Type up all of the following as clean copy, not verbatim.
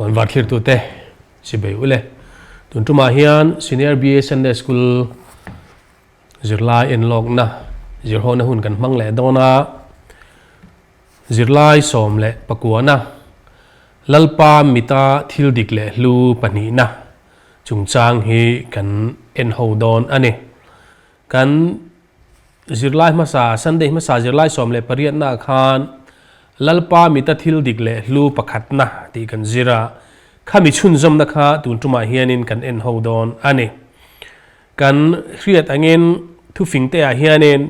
Huanvar thlirtute chibei ule. Tun tumah hian Senior BA Sunday School zirlai enlawkna zirhawna hun kan hmang leh dawn a. Zirlai 19na Lalpa mita thil dik leh hlu pahnihna chungchang hi kan en ho dawn a ni. Kan zirlai hmasa, Sunday hmasa zirlai 18na khan Lalpa mita thil dik leh hlu pakhatna tih kan zir a, khami chhunzawmna kha tun tumah hianin kan en ho dawn a ni. Kan hriat angin thufingte ah hianin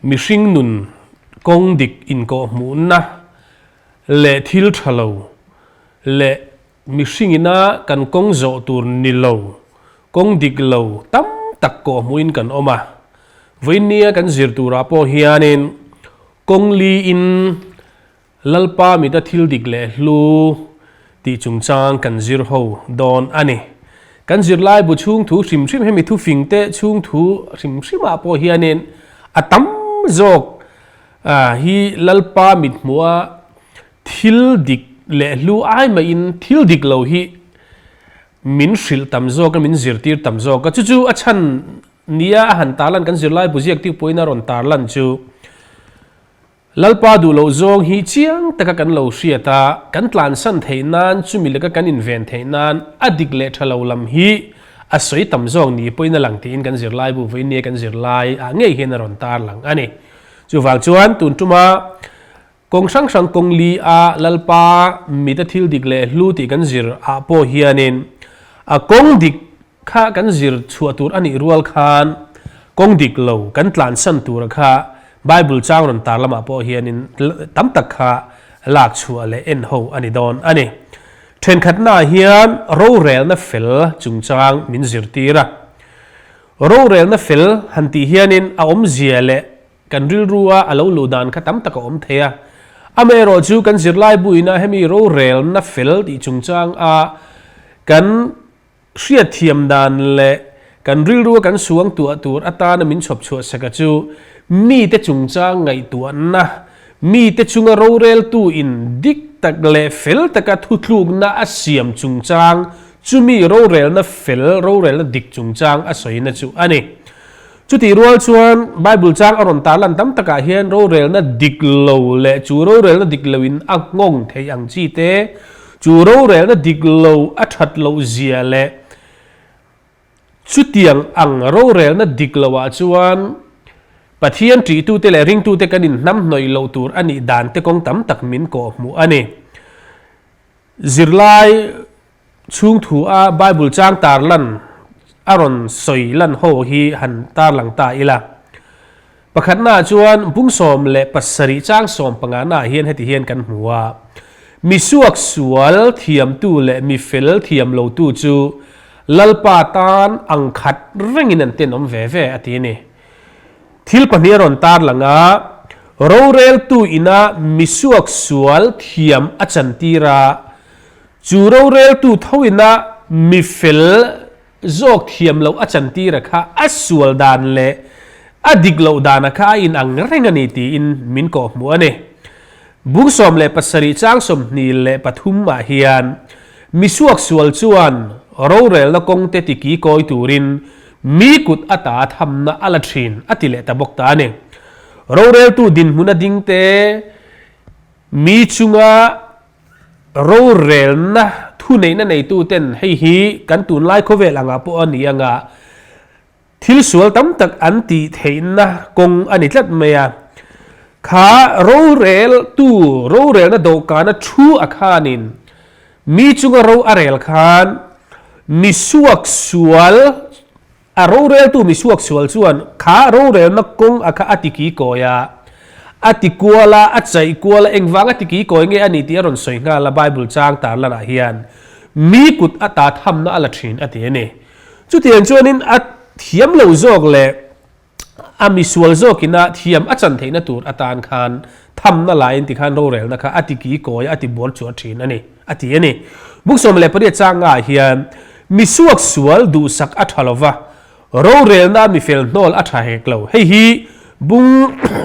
mihring nun kawng dik inkawhhmuhna leh thil tha lo leh Mihringina kan kawng zawh tur ni lo, kawng dik lo tam tak kawhhmuhin kan awm a. Vawiinnia kan zir turah pawh hianin kawng liin Lalpa mita thil dik leh hlu tih chungchang kan zir ho dawn a ni. Kan zirlai bu chhung thu hrim hrim hemi thufing te chhung thu hrim hrimah pawh hianin a tam zawk hi Lalpa mithmuha Thil dik leh hlu ai maiin thil dik lo hi min hrilh tam zawk a, min zirtir tam zawk a. Chu chu a chhan nia a han tarlan kan zirlai bu ziak tiu pawhin a rawn tarlan chu Lalpa duh loh zawng hi chiang taka kan lo hriat a, kan tlansan theih nan chumi leka kan inven theih nan a dik leh tha lo lam hi a sawi tam zawk ni pawhin a lang tiin kan zirlai bu vawiin nia kan zirlai ah ngei hian a rawn tarlang a ni. Chuvang chuan tun tuma Kawng hrang hrang kawng li a Lalpa mita thil dik leh hlu tih kan zir ah pawh hianin a kawng dik kha kan zir chhuah tur a nih rual khan kawng dik lo kan tlansan tura kha Bible chang rawn tar lamah pawh hianin tam tak kha lak chhuah leh en ho a ni dawn a ni. Thenkhatnaah hian rorelna fel chungchang min zirtir a. Rorelna fel han tih hianin a awmzia leh Kan rilrua a lo luh dan kha tam tak a awm thei a. Amaherawh chu kan zirlai buina hemi rorelna fel tih chungchang a kan hriatthiam dan leh kan rilrua kan suang tuah tur atana min chhawp chhuah saka chu mite chungchang ngaihtuahna, mite chunga roreltu in dik tak leh fel taka thutlukna a siam chungchang chumi rorelna fel, rorelna dik chungchang a sawina chu a ni. Chutih rual chuan Bible chang a rawn tarlan tam takah hian rorelna dik lo leh chu rorelna dik loin a nghawng theih ang chi te, chu rorelna dik lo a that loh zia leh chutiang ang rorelna dik loah chuan Pathian ṭihtute leh ringtute kan inhnamhnawih loh tur a nih dan te kawng tam tak min kawhhmuh a ni. Zirlai. Chhung thu a Bible chang tarlan a rawn sawi lan ho hi han tarlang ta ila. Pakhatnaah chuan bung 17 chang 15 naah hian heti hian kan hmu a, Mi suak sual thiamtu leh mi fel thiam lotu chu Lalpa tan ang khat rengin an tenawm ve ve a ti a ni. Thil pahnih a rawn tarlang a, roreltu ina mi suak sual thiam a chantir a, Chu roreltu thoina mi fel zawk thiam loh a chantira kha a sual dan leh a dik loh dana kha a inang reng a ni tiin min kawhhmuh a ni. Bung 17 chang 23 ah hian mi suaksual chuan rorelna kawngte tiki kawi turin mi kut ata thamna a la thin a ti leh ta bawk ta a ni. Roreltu dinhmuna dingte mi chunga Rorelna thuneihna neituten hei hi kan tunlai khawvel angah pawh a ni anga thil sual tam tak an tih theihna kawng a ni tlat mai a. Kha roreltu rorelna dawhkana thu a khanin mi chunga ro a rel khan mi suak sual A roreltu mi suaksual chuan kha rorelna kawng a kha a ti kikawi a, a ti kual a, a chaih kual a, engvang a ti kikawi nge a ni tih a rawn sawi nghal a, Bible chang tarlan ah hian mi kut a ta thamna a la thin a ti a ni. Chutiang chuanin a thiam lo zawk leh a misual zawkina thiam a chan theihna tur atan khan thamna laiin tikhan rorelna kha a ti kikawi a, a ti bual chuah thin a ni. A ti a ni. Book 18 chang ngah hian mi suaksual duhsak a tha lova, rorelna mi fel hnawl a tha hek lo. Hei hi bung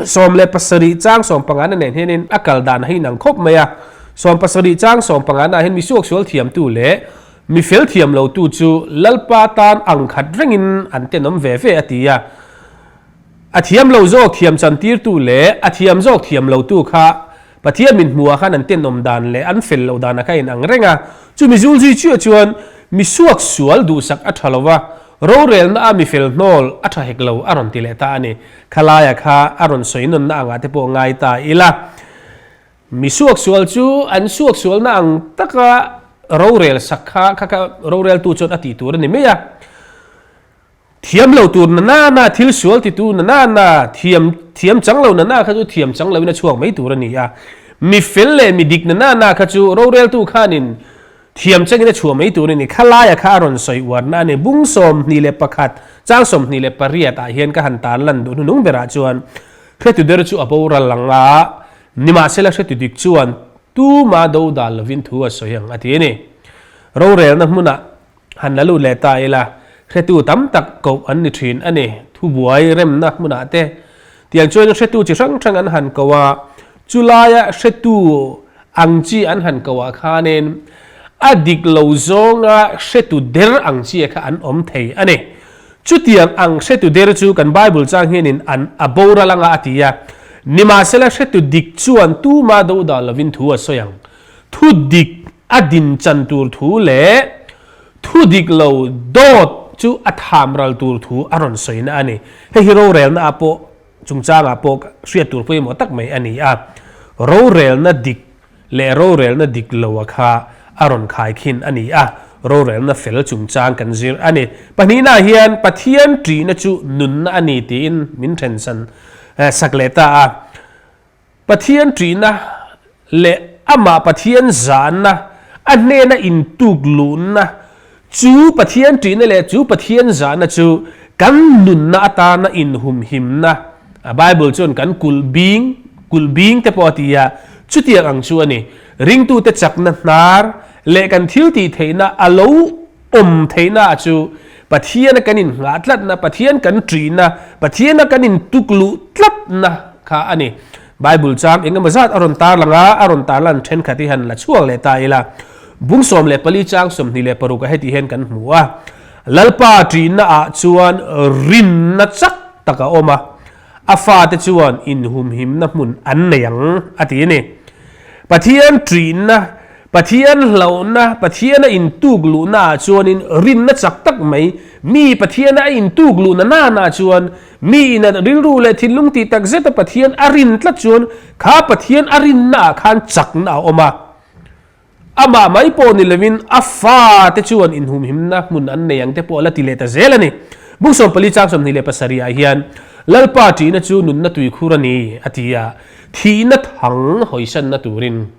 17 chang 15 na nen hianin a kal dan a inang khawp mai a. Sawmpasarih chang sawmpangana hian mi suaksual thiamtu leh mi fel thiam lotu chu Lalpa tan ang khat rengin an tenawm ve ve a ti a. A thiam lo zawk thiam chantirtu leh a thiam zawk thiam lotu kha Pathian min hmuhah khan an tenawm dan leh an fel loh danah kha a inang reng a. Chumi zul zui chiah chuan mi suaksual duhsak a tha lo va, rorelna a mi fel hnawl a tha hek lo a rawn ti leh ta a ni. Khalaia kha a rawn sawi nawnna angah te pawh ngai ta ila. Mi suaksual chu an suaksualna ang taka rorel sak kha kha kha roreltu chuan a tih tur a ni mai a. Thiam lo tur na na na, thil sual titu na na na, thiam thiam chang lo na na kha chu thiam chang loin a chhuak mai tur a ni a. Mi fel leh mi dik na na na kha chu roreltu khanin thiam changin a chhuah mai tur a ni. Khalaia kha a rawn sawi uarna a ni. Bung 21, chang 28 ah hian ka han tarlan duh hnunung berah chuan hretu der chu a boral ang a, nimahsela hretu dik chuan tuma do dal lovin thu a sawi ang a ti a ni. Rorelna hmunah Han la lut leh ta ila, hretu tam tak koh an ni thin a ni. Thubuai remna hmunah te tiang chuan hretu chi hrang hrang an han ko a, chulaia hretu ang chi an han ko ah khanin a dik lo zawnga hretu der ang chi kha an awm thei a ni. Chutiang ang hretu der chu kan Bible chang hianin an a boral anga a ti a, nimahsela hretu dik chuan tuma dodal lovin thu a sawi ang. Thu dik a din chan tur thu leh thu dik lo dawt chu a tham ral tur thu a rawn sawina a ni. Hei hi rorelna ah pawh chungchangah pawh hriat tur pawimawh tak mai a ni a. Rorelna dik leh rorelna dik lo a kha a rawn khaikhin a ni a, rorelna fel chungchang kan zir a ni. Pahnihnaah hian Pathian ṭihna chu nunna a ni tiin min ṭhensan sak leh ta a. Pathian ṭihna leh amah Pathian zahna, a hnena intuk luhna, chu Pathian ṭihna leh chu Pathian zahna chu kan nunna atana inhumhimna, Bible chuan kan kulh bing, kulh bing te pawh a ti a, chutiang ang chu a ni. Ringtute chakna hnar leh kan thiltih theihna a lo awm theihna chu Pathiana kan inngah tlatna, Pathian kan ṭihna, Pathiana kan intuk luh tlatna kha a ni. Bible chang eng emaw zat a rawn tarlang a, a rawn tarlan thenkhat hi han la chhuak leh ta ila. Bung 14 chang 26 ah heti hian kan hmu a, Lalpa ṭihna ah chuan rinna chak tak a awm a, a fate chuan inhumhimna hmun an nei ang a ti a ni. Pathian ṭihna Pathian hlauhna, Pathiana intuk luhna ah chuanin rinna chak tak mai, mi Pathiana a intuk luhna nana chuan, mi ina rilru leh thinlung tih tak zeta Pathian a rin tlat chuan kha Pathian a rinna ah khan chakna a awm a. Amah mai pawh ni lovin a fate chuan inhumhimna hmun an nei ang te pawh a la ti leh ta zel a ni. Buk 14 chang 27 ah hian, Lalpa ṭihna chu nunna tuikhur a ni, a ti a, thihna thang hawisanna turin.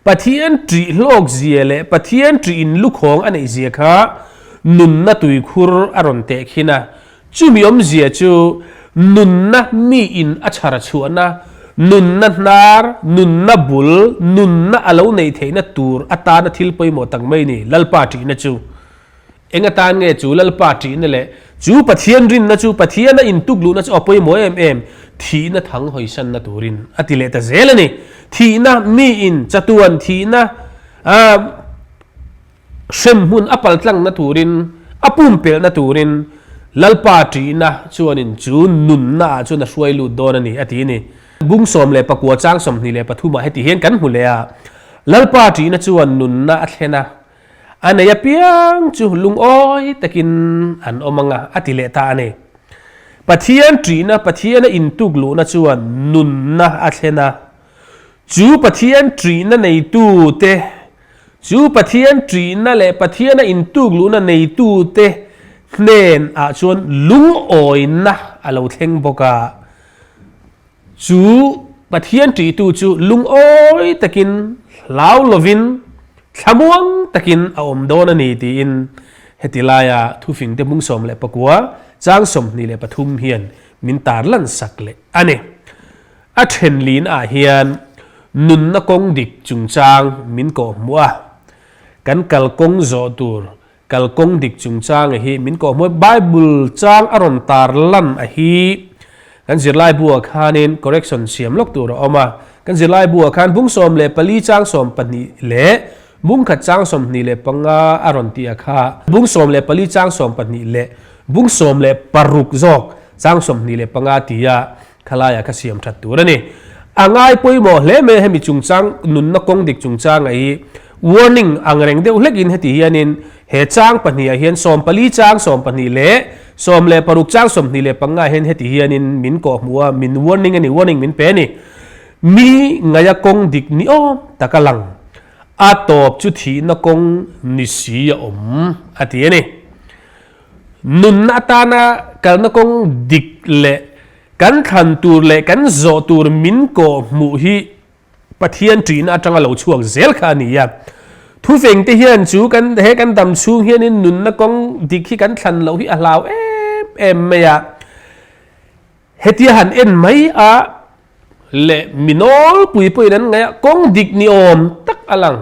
Pathian ṭih hlawk zia leh Pathian ṭih in lukhawng a neih zia kha nunna tuikhur a rawn teh khin a. Chumi awmzia chu nunna mi in a chhar chhuahna, nunna hnar, nunna bul, nunna a lo neih theihna tur atana thil pawimawh tak mai ni, Lalpa ṭihna chu. Eng atan nge chu Lalpa ṭihna leh chu Pathian rinna chu Pathiana intuk luhna chu a pawimawh em em? Thihna thang hawisanna turin a ti leh ta zel a ni. Thihna, miin chatuan thihna hremhmun a paltlangna turin, a pumpelhna turin Lalpa ṭihna chuanin chu nunna ah chuan a hruai lut dawn a ni, a ti a ni. Bung 19 chang 23 ah heti hian kan hmu leh a, Lalpa ṭihna chuan nunna a thlen a, A nei apiang chu lungawi takin an awm ang a, a ti leh ta a ni. Pathian ṭihna, Pathiana intuk luhna chuan nunna a thlen a. Chu Pathian ṭihna neitute, chu Pathian ṭihna leh Pathiana intuk luhna neitute hnenah chuan lungawina a lo thleng bawk a. Chu Pathian ṭihtu chu lungawi takin, hlau lovin, thlamuang takin a awm dawn a ni tiin heti laia thufingte hmung 19 chang 23 hian min tarlan sak leh a ni. A ṭhenlin ah hian nunna kawng dik chungchang min kawhhmuh a, kan kalkawng zawh tur Kalkawng dik chungchang a hi min kawhhmuh a, Bible chang a rawn tar lan a hi kan zirlai bu ah khanin correction siam lawk tur a awm a. Kan zirlaibu ah khan bung 14 chang 12 leh bung khat chang 25 a rawn tih a kha. Bung 14 chang 12 leh bung 16 zawk chang 25 tia khalaiah kha siam that tur a ni. A ngai pawimawh hle mai a hemi chungchang nunna kawng dik chungchanga hi warning ang reng deuh hlekin heti hianin he chang pahnihah hian 14 chang 12 leh 16 chang 25 hian heti hianin min kawhhmuh a, min warning a ni, warning min pe a ni. Mi ngaia kawng dik ni awm tak a lang, a tawp chu thihna kawng ni si a awm a ti a ni. Nunna atana kalna kawng dik leh kan thlan tur leh kan zawh tur min kawh hmuh hi Pathian ṭihna aṭanga lo chhuak zel kha a ni a. Thufeng te hian chu kan he kan dam chhung hianin nunna kawng dik hi kan thlan loh hi a hlau em em mai a. Hetia han en mai a leh mi nawlpui pawhin an ngaih a, kawng dik ni awm tak a lang,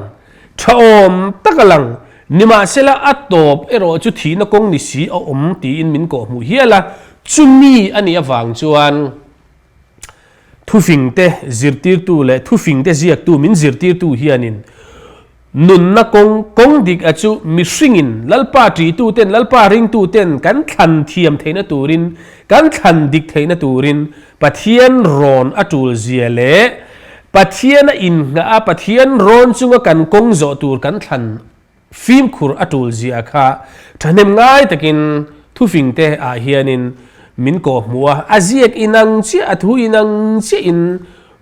tha awm tak a lang, nimahsela a tawp erawh chu thihna kawng ni si a awm tiin min kawhhmuh hial a, chumi a nih avang chuan thufingte zirtirtu leh thufingte ziaktu min zirtirtu hianin Nunna kawng, kawng dik a chu mihringin Lalpa ṭihtuten, Lalpa ringtuten kan thlan thiam theihna turin, kan thlan dik theihna turin Pathian rawn a ṭul zia leh Pathian a inngah a, Pathian rawn chunga kan kawng zawh tur kan thlan fimkhur a ṭul zia kha ṭhahnem ngai takin thufingte ah hianin min kawhhmuh a, a ziak inang chiah, a thu inang chiahin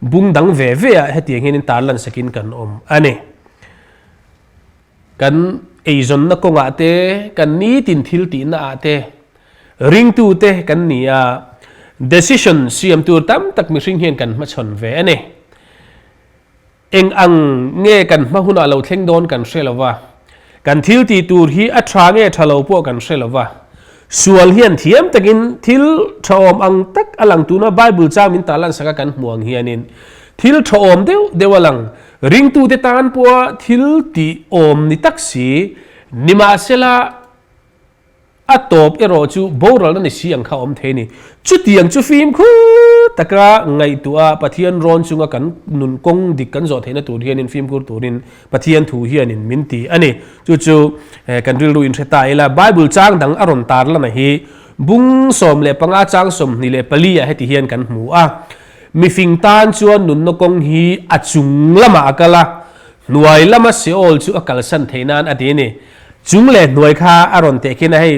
Bung dang ve ve ah hetiang hianin tarlan sakin kan awm a ni. Kan eizawnna kawngah te, kan nitin thil tihna ah te, ringtu te kan ni a, decision siam tur tam tak mihring hian kan hmachhawn ve a ni. Eng ang nge kan hma hunah lo thleng dawn kan hre lo va, kan thil tih tur hi a tha nge tha lo pawh kan hre lo va. Sual hian thiam takin thil tha awm ang tak a lang tuna Bible chang min tarlan saka kan hmu ang hianin thil tha awm deuh deuh a lang ringtute tan pawha thil tih awm ni tak si nimahsela A tawp erawh chu boralna ni si ang kha awm thei a ni. Chutiang chu fimkhur taka ngaihtuah a Pathian rawn chunga kan nun kawng dik kan zawh theihna tur hianin fimkhur turin Pathian thu hianin min ti a ni. Chu chu kan rilru in hre ta ila Bible chang dang a rawn tar lana hi bung 15 chang 24 ah heti hian kan hmu a. Mifing tan chuan nunna kawng hi a chung lamah a kal a, hnuai lama Seol chu a kalsan theih nan a ti a ni. Chung leh hnuai kha a rawn teh khin a, hei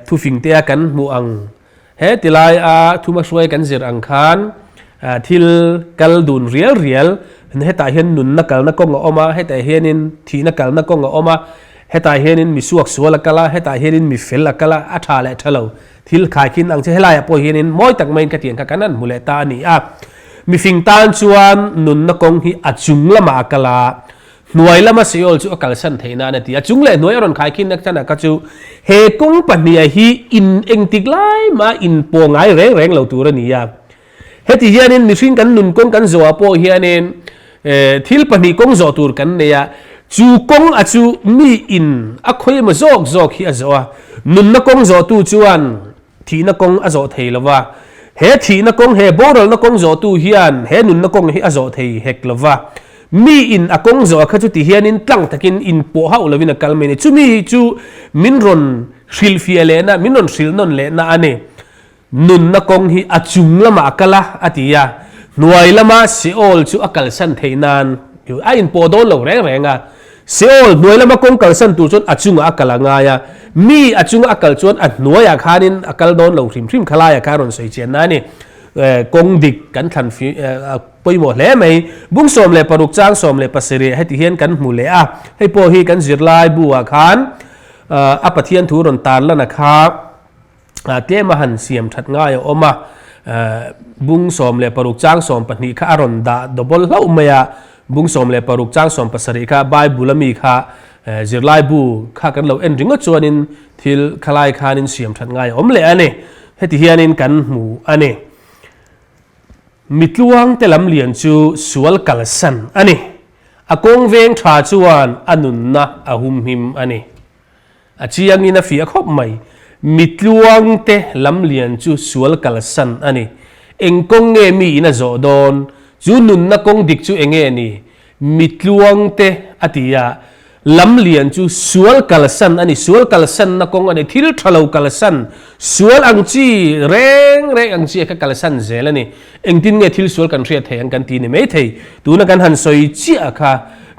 thufing te a kan hmuh ang he tilai a thuma hruai kan zir ang khan thil kal dun rial rial hetah hian nunna kalna kawng a awm a, hetah hianin thihna kalna kawng a awm a, hetah hianin mi suaksual a kal a, hetah hianin mi fel a kal a, a tha leh tha lo thil khai khin ang che helaiah pawh hianin mawi tak maiin khatiang kha kan han hmu leh ta a ni a. Mifing tan chuan nunna kawng hi a chung lamah a kal a, Hnuai lama Seol chu a kalsan theih nan a ti a, chung leh hnuai a rawn khai khin nak chanah kha chu he kawng pahniha hi in engtik lai mah in pawh ngai reng reng lo tur a ni a. Heti hianin mihring kan nun kawng kan zawhah pawh hianin thil pahnih kawng zawh tur kan nei a, chu kawng a chu mi in a khawi emaw zawk zawk hi a zawh a, nunna kawng zawhtu chuan Thihna kawng a zawh thei lo va. He thihna kawng, he boralna kawng zawhtu hian he nunna kawng hi a zawh thei hek lo va. Mi in a kawng zawh a kha chu ti hianin tlang takin inpawh hauh lovin a kal mai a ni. Chumi chu min rawn hrilhfiah lehna, min rawn hrilh nawn lehna a ni. Nunna kawng hi a chung lamah a kal a, a ti a. Hnuai lama Seol chu a kalsan theih nan a inpawh dawn lo reng reng a. Seol hnuai lama kawng kalsan tur chuan a chungah a kal a ngai a, mi a chunga a kal chuan a hnuaiah khanin a kal dawn lo hrim hrim khalaiah khan a rawn sawi chian na a ni. Kawng dik kan thlan pawimawh hle mai. Bung 16 chang 17 heti hian kan hmu leh a, hei pawh hi kan zirlai bu ah khan a Pathian thu rawn tarlan a kha. Tlem a han siam that ngai a awm a, bung 16 chang 12 kha a rawn dah double hlauh mai a, bung 16 chang 17 kha Bible a mi kha zirlai bu kha kan lo en ringawt chuanin thil khalai khanin siam that ngai a awm leh a ni. Heti hianin kan hmu a ni. Mitluangte lam lian chu sual kalsan a ni. A kawng veng tha chuan a nunna a humhim a ni. A chiangin a fiah khawp mai. Mitluangte lam lian chu sual kalsan a ni. Eng kawng nge mi in a zawh dawn? Chu nunna kawng dik chu enge ni? Mi tluangte a ti a, lamlian chu sual kalsan a ni, sual kalsanna kawng a ni, thil tha lo kalsan, sual ang chi reng reng ang chi a kha kalsan zel a ni. Engtin nge thil sual kan hriat thei ang kan ti ni mai thei. Tuna kan han sawi chiah kha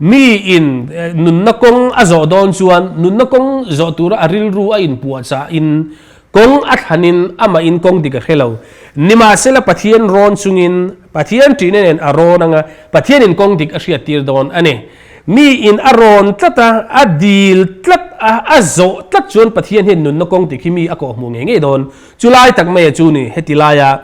mi in nunna kawng a zawh dawn chuan nunna kawng zawh tura a rilru a inpuahchah in Kawng a thlanin amahin kawng dik a hre lo. Nimahsela Pathian rawn chungin Pathian ṭihna nen a rawn ang a, Pathianin kawng dik a hriattir dawn a ni. Miin a rawn tlat a, a dil tlat a, a zawh tlat chuan Pathian hian nunna kawng dik hi mi a kawhhmuh ngei ngei dawn. Chu lai tak maia chu ni, heti laia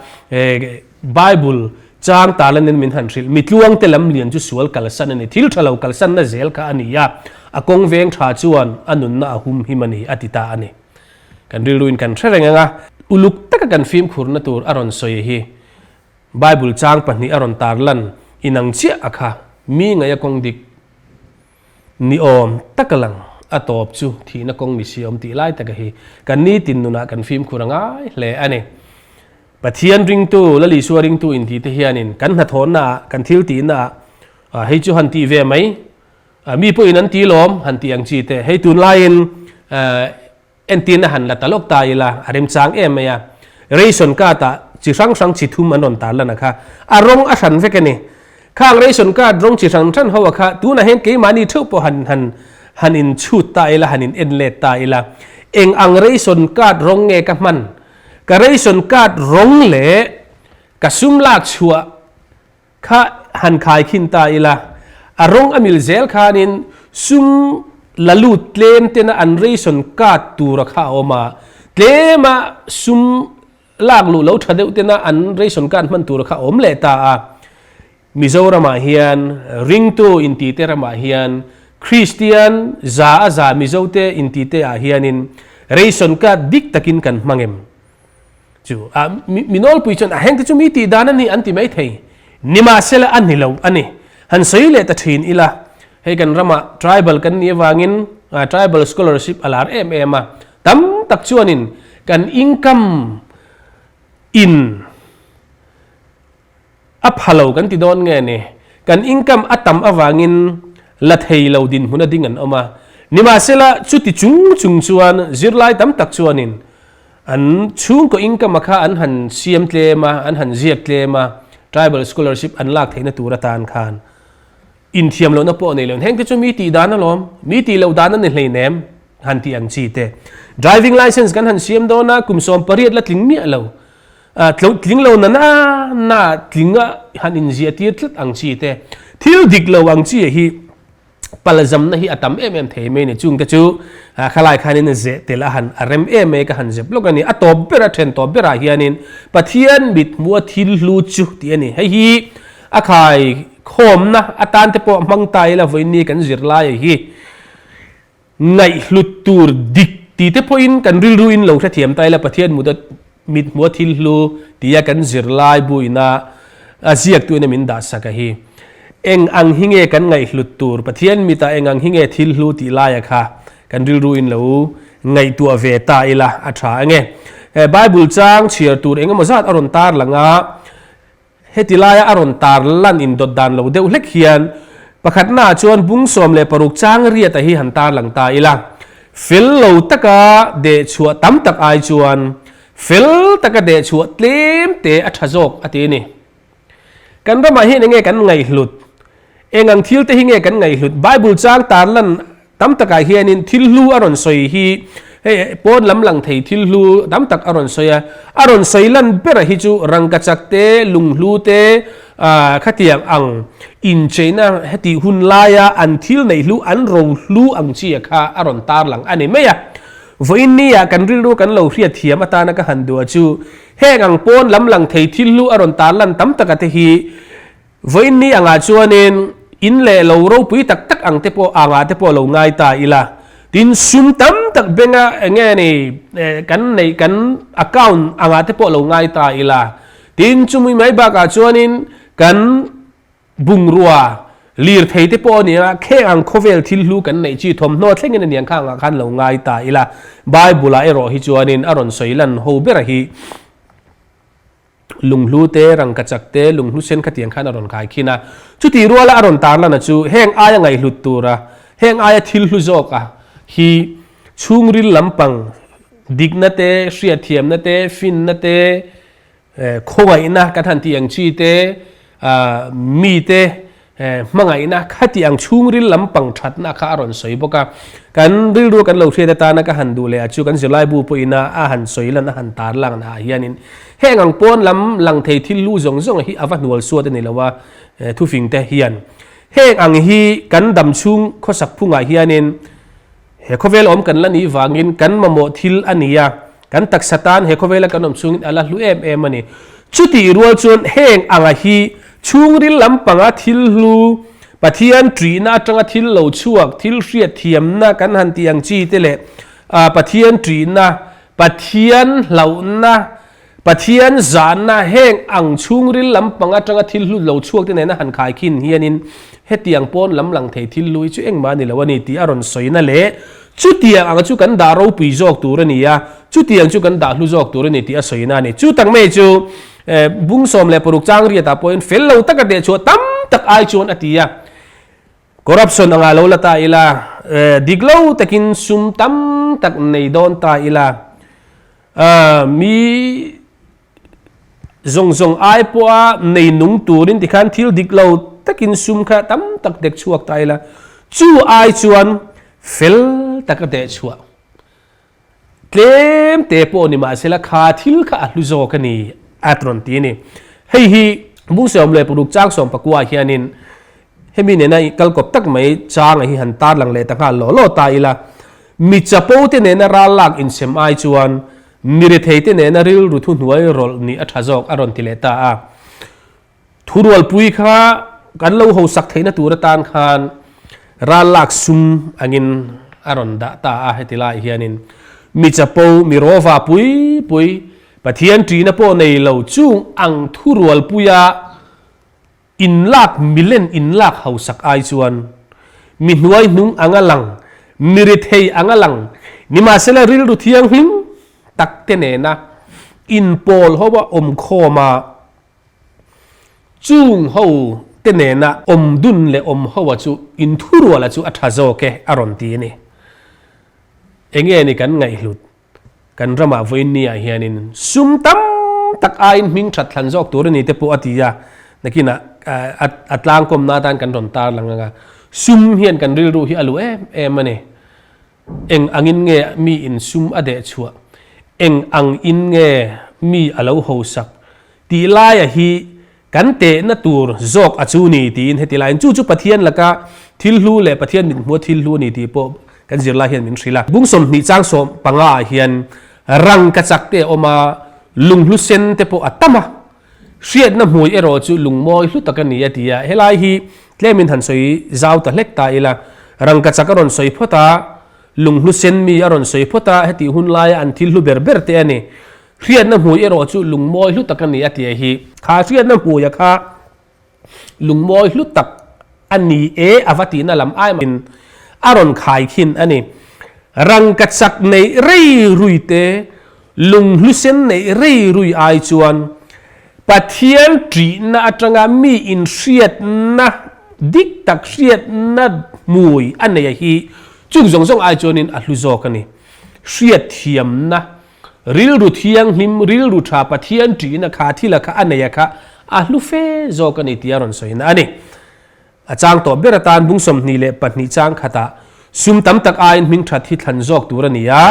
Bible chang tarlanin min han hrilh. Mi tluangte lam lian chu sual kalsan a ni, thil ṭha lo kalsanna zel kha a ni a, a kawng veng ṭha chuan a nunna a humhim a ni, a ti ta a ni. Kan rilruin kan hre reng ang a, uluk taka kan fimkhurna tur a rawn sawi hi Bible chang pahnih a rawn tarlan inang chiah a kha, mi ngaih a kawng dik ni awm taka lang a tawp chu thihna kawng ni si awm tih lai taka hi kan nitin nunah kan fimkhur a ngai hle a ni. Pathian ringtu, Lal Isua ringtu intih te hianin kan hnathawhnaah, kan thil tihnaah hei chu han tih ve mai Mi pawhin an ti lawm han tih ang chi te, hei tunlaiin entirna han la ta lawk ta ila a remchang em mai a. Ration card ah chi hrang hrang chi thum an rawn tar lan a kha, a rawng a hran vek a ni. Khang ration card rawng chi hran hran ho a kha tunah hian keimahni theuh pawh han han han in chhut ta ila, han in en let ta ila, eng ang ration card rawng nge ka hman? Ka ration card rawng leh ka sum lak chhuah Kha han khai khin ta ila, a rawng a mil zel khanin sum la lut tlem tena an ration card tura kha a awm a, tlema sum lak luh lo tha deuh tena an ration card hman tura kha a awm leh ta a. Mizoramah hian ringtu intite ramah hian Kristian za a za Mizote intite ah hianin ration card dik takin kan hmang em? Chu a mi nawlpui chuan a hengte chu mi tih dan a ni an ti mai thei. Nimahsela a ni lo a ni. Han sawi leh ta thin ila, hei kan ramah tribal kan nih avangin tribal scholarship a lar em em a, tam tak chuanin kan income in A pha lo kan ti dawn nge ni? Kan income a tam avangin la thei lo dinhmun a ding an awm a. Nimahsela, chuti chung chung chuan zirlai tam tak chuanin an chhungkaw income a kha an han siam tlem a, an han ziak tlem a, tribal scholarship an lak theihna tur atan khan inthiam lohna pawh nei lo. Hengte chu mi tih dan alawm, mi tih loh dan a ni hleinem han tih ang chi te. Driving license kan han siam dawn a, kum 18 la tling miah lo. Tling lo na na na tling a han inziah tir tlat ang chi te, thil dik lo ang chi hi palzamna hi a tam em em thei mai a ni. Chungte chu khalai khanin zeh tel a han a rem em mai ka han zep lawk a ni. A tawp ber a then tawp berah hianin Pathian mithmuha thil hlu chu tih a ni. Hei hi a khai khawmna atan te pawh hmang ta ila vawiin kan zirlai hi. Ngaihhlut tur dik ti te pawhin kan rilruin lo hrethiam ta ila Pathian mut a mithmuha thil hlu tia kan zirlai buina a ziaktuina min dahsak a hi. Eng ang hi nge kan ngaihhlut tur Pathian mitah eng ang hi nge thil hlu tih laia kha kan rilruin lo ngaihtuah ve ta ila a tha ange. Bible chang chhiar tur engemaw zat a rawn tarlang a. Heti laia a rawn tar lan indawt dan lo deuh hlek hian pakhatnaah chuan bung 16 chang riata hi han tar lang ta ila. Fel lo taka deh chhuah tam tak ai chuan fel taka deh chhuah tlem te a tha zawk a ti a ni. Kan ramah hian enge kan ngaihhlut? Eng ang thil te hi nge kan ngaihhlut? Bible chang tar lan Tam takah hianin thil hlu a rawn sawi hi hei pawn lam lang thei thil hlu tam tak a rawn sawi a, a rawn sawi lan bera hi chu rangkachak te, lunghlu te, khatiang ang incheina hetih hun laia an thil neih hlu, an ro hlu ang chi a kha a rawn tarlang a ni mai a. Vawiin nia kan rilru kan lo hriatthiam atana ka han duh a chu heng ang pawn lam lang thei thil hlu a rawn tarlan tam taka te hi Vawiin ni angah chuanin in leh lo ropui tak tak ang te pawh angah te pawh lo ngai ta ila, tin sum tam tak benga eng nge ni kan neih kan account angah te pawh lo ngai ta ila, tin chumi mai bakah chuanin kan bungrua lirthei te pawh a ni a, kheng ang khawvel thil hlu kan neih chi thawmhnaw thlengin a ni ang kha angah khan lo ngai ta ila, Bible-ah erawh hi chuanin a rawn sawi lan ho bera hi. Lunghlu te, rangkachak te, lunghlu sen khatiang khan a rawn khai khin a. Chutih ruala a rawn tarlana chu heng aia ngaihhlut tura, heng aia thil hlu zawka hi chhungril lampang dikna te, hriatthiamna te, finna te, Khawngaihna kan han tih ang chi te, mite hmangaihna khati ang chhungril lampang thatna kha a rawn sawi bawk a. Kan rilru kan lo hriat atana ka han duh leh a chu kan zirlaibu pawhin a han sawi lan a han tar lang ah hianin heng ang pawn lam lang thei thil lu zawng zawng hi a va hnual suat a ni lo a, thufing te hian heng ang hi kan dam chhung khawsak phungah hianin He khawvel awm kan la nih vangin kan mamawh thil a ni a, kan taksa tan he khawvela kan awm chungin a la hlu em em a ni. Chutih rual chuan heng anga hi chhungril lampanga thil hlu, Pathian ṭihna aṭanga thil lo chhuak, thil hriatthiamna kan han tih ang chi te leh Pathian ṭihna, Pathian hlauhna, Pathian zahna heng ang chhungril lampang atanga thil hlu lo chhuak te nena han khaikhin hianin hetiang pawn lam lang thei thil hlui chu engmah a ni lo a ni tih a rawn sawina leh chutiang ang chu kan dah ropui zawk tur a ni a, chutiang chu kan dah hlu zawk tur a ni tih a sawina a ni. Chu tak mai chu bung 16 chang riatah pawhin fel lo taka dehchhuah tam tak ai chuan a ti a. Corruption anga lo la ta ila, dik lo takin sum tam tak nei dawn ta ila, Mi zawng zawng ai pawha nei nung turin tikhan thil dik lo takin sum kha tam tak dek chhuak ta ila, chu ai chuan fel taka deh chhuah tlem te pawh ni mahsela kha thil kha a hlu zawk a ni a rawn ti a ni. Hei hi Bungsawm leh paruk chang 14 hianin hemi nena kal kawp tak mai changa hi han tarlang leh ta nghal law law ta ila. Mi chapo te nena ral lak insem ai chuan mi rethei te nena rilru thuhnuai rawlh nih a tha zawk a rawn ti leh ta a. Thurualpui kha kan lo hosak theihna tur atan khan ral lak sum angin a rawn dah ta a heti lai hianin mi chapo, mi rawva pui pui, Pathian ṭihna pawh nei lo chung ang thurualpuia Inlak milen inlak hausak ai chuan mi hnuaihnung anga lang, mi rethei anga lang, nimahsela rilru thianghlim tak te nena inpawl ho a awm khawm a, chung ho te nena awm dun leh awm ho a chu inthuruala chu a tha zawk e a rawn ti a ni. Enge ni kan ngaihhlut? Kan ramah vawiinni ah hianin sum tam tak aiin hming that thlan zawk tur a ni te pawh a ti a, nakinah a tlangkawmna atan kan rawn tar lang ang a, sum hian kan rilru hi a luh em em a ni. Eng angin nge mi in sum a deh chhuah, eng ang in nge mi a lo hosak tih laia hi Kan tehna tur zawk a chu ni tiin heti laiin chu chu Pathian laka thil hlu leh Pathian mithmuha thil hlu a ni tih pawh kan zirlai hian min hrilh a. Bung 20 chang 15 ah hian rangka chak te a awm a, lunghlu sen te pawh a tam a, hriatna hmui erawh chu lungmawi hlu tak a ni a ti a. Helai hi tlemin han sawi zau ta hlek ta ila, rangka chak a rawn sawi phawt a, lunghlu sen mi a rawn sawi phawt a, hetih hun laia an thil hlu ber ber te a ni. Hriatna hmui erawh chu lungmawi hlu tak a ni a ti a hi. Kha hriatna hmuia kha lungmawi hlu tak a ni e a va tihna lam ai mahin a rawn khai khin a ni. Rangka chak neih rei rui te, lunghlu sen neih rei rui ai chuan Pathian ṭihna aṭanga mi inhriatna dik tak hriatna hmui a nei a hi chung zawng zawng ai chuanin a hlu zawk a ni. Hriatthiamna Rilru thianghlim, rilru tha Pathian ṭihna kha thila kha a neia kha a hlu fe zawk a ni tih a rawn sawina a ni. A chang tawh ber atan bung 22 chang khatah sum tam tak aiin hming that hi thlan zawk tur a ni a,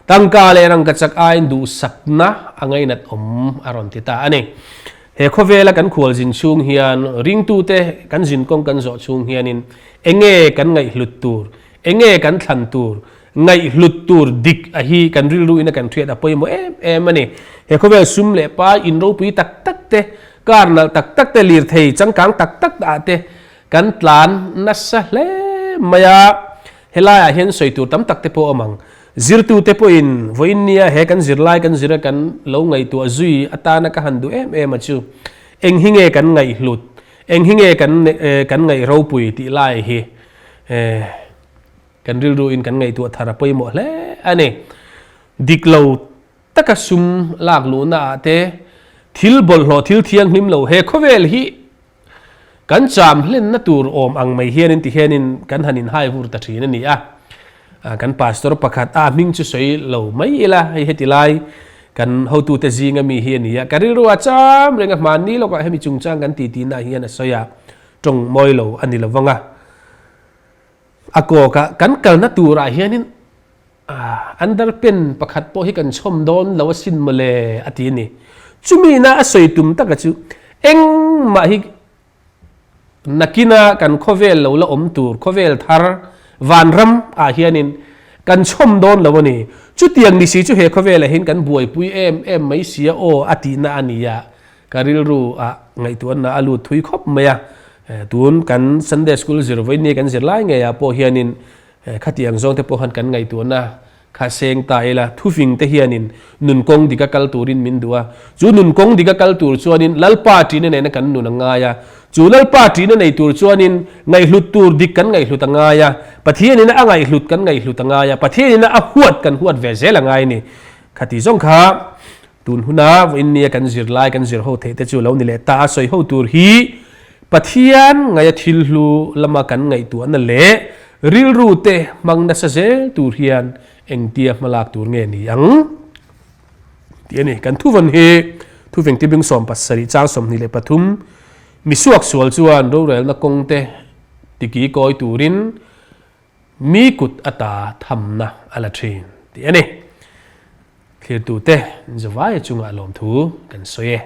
tangka leh rangkachak aiin duhsakna a ngainat awm a rawn ti ta a ni. He khawvela kan khualzin chhung hian ringtute kan zinkawng kan zawh chhung hianin enge kan ngaihhlut tur, enge kan thlan tur, Ngaihhlut tur dik a hi kan rilru in a kan hriat a pawimawh em em a ni. He khawvel sum leh pai in ropui tak tak te, car nalh tak tak te, lirthei changkang tak tak ah te kan tlan nasa hle mai a. Helai ah hian sawi tur tam tak te pawh a awm ang. Zirtu te pawhin vawiin nia he kan zirlai kan zir a kan lo ngaihtuah zui atana ka han duh em em a chu eng hi nge kan ngaihhlut, eng hi nge kan kan ngaih ropui tih lai hi. Kan rilru in kan ngaihtuah thar a pawimawh hle a ni. Dik lo taka sum lak luhna ah te, Thil bawlhhlawh thil thianghlim lo he khawvel hi kan cham hlenna tur awm ang mai hianin ti hianin kan han inhai vur ta thin a ni a. Kan pastor pakhat a hming chu sawi lo mai ila hei heti lai kan hotute zinga mi hi a ni a. Ka rilru a cham reng a hmanni lawkah hemi chungchang kan titi naah hian a sawi a, tawng mawi lo a ni lovang a. A kawkah kan kalna turah hianin Underpen pakhat pawh hi kan chhawm dawn lo asin mawle a ti a ni. Chumi ina a sawi tum taka chu engmah hi nakina kan khawvel lo la awm tur khawvel thar vanram ah hianin kan chhawm dawn lo a ni. Chutiang ni si chu he khawvelah hian kan buaipui em em mai sia aw a tihna a ni a, ka rilru ah ngaihtuahna a lut thui khawp mai a. Tun kan Sunday School zir vawiin kan zir lai ngeiah pawh hianin Khatiang zawngte pawh khan kan ngaihtuahna kha seng ta ila, thufing te hianin nun kawng dika kal turin min duh a. Chu nun kawng dika kal tur chuanin Lalpa ṭihna nena kan nun a ngai a. Chu Lalpa ṭihna nei tur chuanin ngaihhlut tur dik kan ngaihhlut a ngai a, Pathianina a ngaihhlut kan ngaihhlut a ngai a, Pathianina a huat kan huat ve zel a ngai a ni. Khati zawng kha Tun huna vawiin nia kan zir lai kan zir ho theih te chu lo ni leh ta a, sawi ho tur hi Pathian ngaia thil hlu lama kan ngaihtuahna leh rilru te hmang nasa zel tur hian engtia hmalak tur nge ni ang tih a ni. Kan thuvawn hi Thuveng Tibing 17 chang 23 Misuak sual chuan rorelna kawng te tiki kawi turin Mi kut ata thamna a la thin tih a ni. Thlirtute Javaia chungah lawmthu kan sawi e.